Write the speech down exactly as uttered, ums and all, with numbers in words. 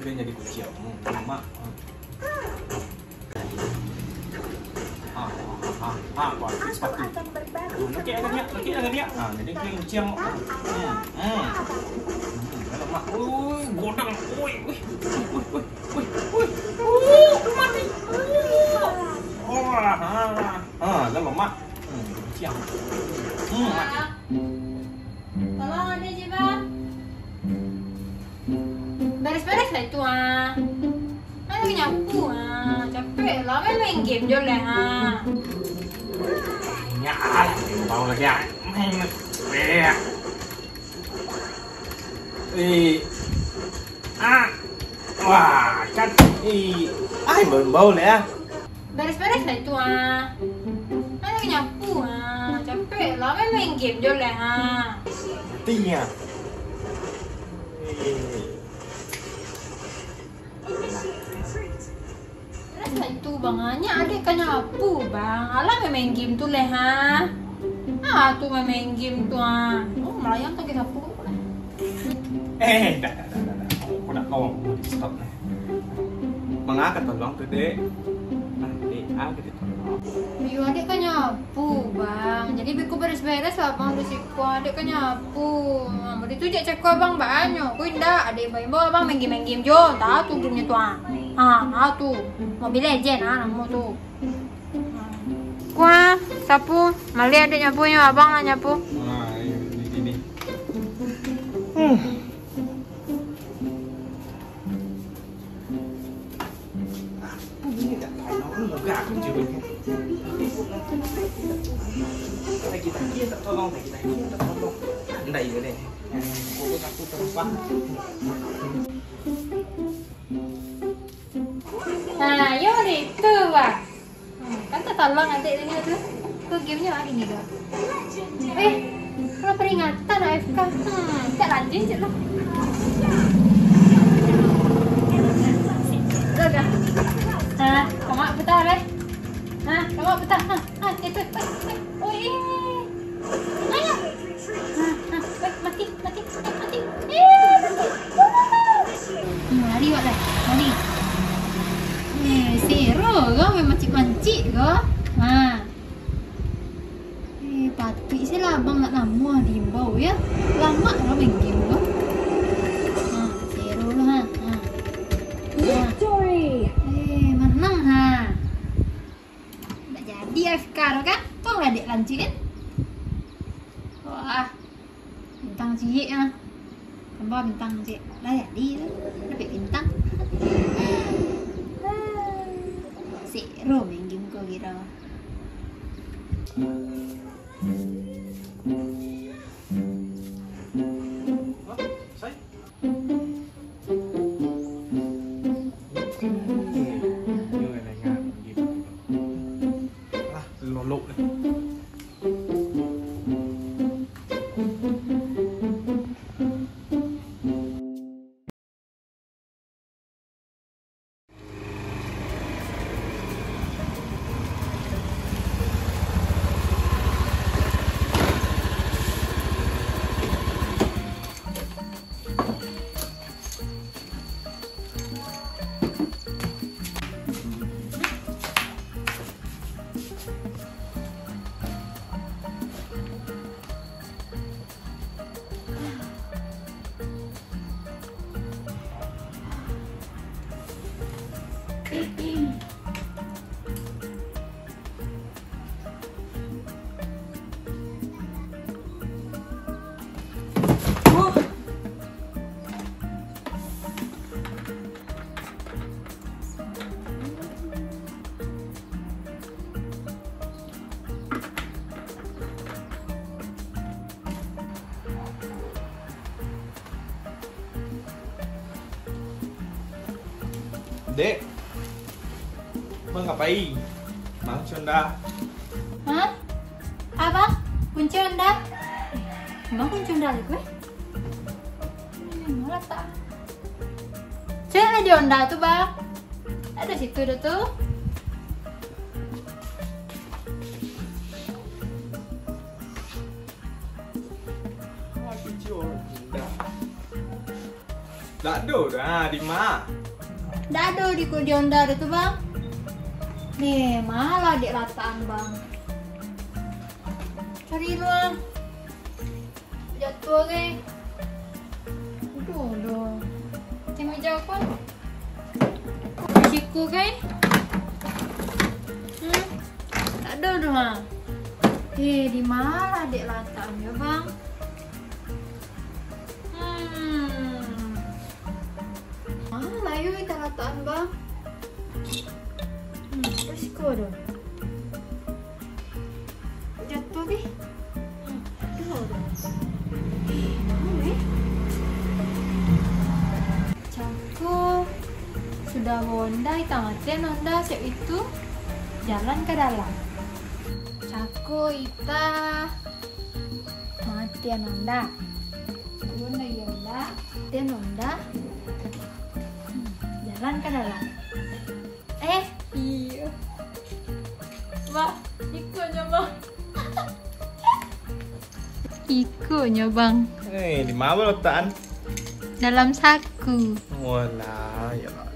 Jadi kuciang. Hmm, mak. Hmm. Ah, ah, ah, ah, kuatik sepatu. Hmm, nakek lah dia, nakek lah dia. Ah, jadi kuciang. Hmm, hmm. Hmm, kalau mak, ui, godang, ui, ui, ui, ui, ui, ui. Uh, mati. Uh. Oh, ah, ah, ah, kalau mak. Hmm, kuciang. Hmm, mati. Tolong ade je, Bang. Beres-beres lah itu, ah. Ayo nyapu, ah. Capek lah, main, main game jo lah, ah. Nyak, ah, baru lagi, ah. Main, eh. Eh. Ah. Wah, kan. Eh. Ai, baru bau lah, ya. Beres-beres lah itu, ah. Ayo nyapu, ah. Capek lah, main, main game jo lah, ah. Tingnya. Beres lah itu, Bang, ah. Nyak adek ka nyapu, Bang. Alah, main, main game tu lah, ah. Ah, tu main, main game tu, ah. Oh, malayang tu, kita sapu lah. Eh, dah, dah, dah, dah, dah. Aku nak tolong, stop lah. Manga ka tolong tu, Dek? Nah, Dek, ah, ka tolong. Iyo, adek ka nyapu, Bang. Jadi, beko beres-beres lah, Bang, di siko. Adek ka nyapu. Ah, bari tu jak cako Abang banyak. Ko indak, adek imbau-imbau Abang main game, main game jo. Tahu tu game nyo tu, ah. Ah, ah, tu. Mobile Legend, ah, namo tu. Kuah, sapu, maliek adek nyapu nyo, Abang lah nyapu. Ah, iyo, di sini. Hmm. Nah, yo itu, Bang. Hmm, kan tatolong adek tadi tu. Tu game nyo ah, ini tu. Eh, kalau peringatan A F K. Hmm, tak lanjut je lah. Dah, dah. Ha, kamak putar, eh. Ha, kamak putar. Ha, ha, itu. Eh, eh. Oh, eh. Ayo. Ha, ha, eh, mati, mati, eh, mati. Eh, mati. Hmm, lari awak lah. Lari. Eh, sero ko, main mancik-mancik ko. Ha. Eh, patuik se lah abang nak namuah diimbau, ya. Lamak lah main game ko. Ha, sero lah, ha. Ha. Ha. Eh, manang, ha. Ndak jadi A F K tu kan? Tolong lah dek lanci kan? Wah, bintang ciek ah. Tambah bintang ciek. Lah jadi tu. Dapek bintang. Sero main game ko kiro. Lah, lolok deh. Dek, mangapai? Mang Conda. Hah? Apa? Kunci Honda? Emang kunci Honda lagi, eh? Ini mana letak? Cek lah di Honda tu, Bang. Ada situ dah tu. Wah, kunci Honda. Tak ado doh, ha, di ma? Dak ado di ko-, di onda ado tu, Bang. Deh, ma lah dek latakan, Bang. Cari lu, ah. Jatuah, gai. Aduh, aduh. Tengok jauh pun. Siku, gai. Hmm. Tak ado doh, ha. Eh, di ma lah dek latakan yo, Bang? Hmm. Ma lah yo kita latakan, Bang? Hmm, terus ko doh. Jatuah, gai. Aduh. Eh, tahu, eh. Cako sudah baonda, ita matian onda siap itu, jalan ka dalam. Cako ita matian onda. Onda, iyo, onda. Matian onda. Hmm, jalan ka dalam. Eh, iyo. Bah, iko nyo, Bang. Iko nyo, Bang. Eh, di ma latakan? Dalam saku. Walah, yo lah.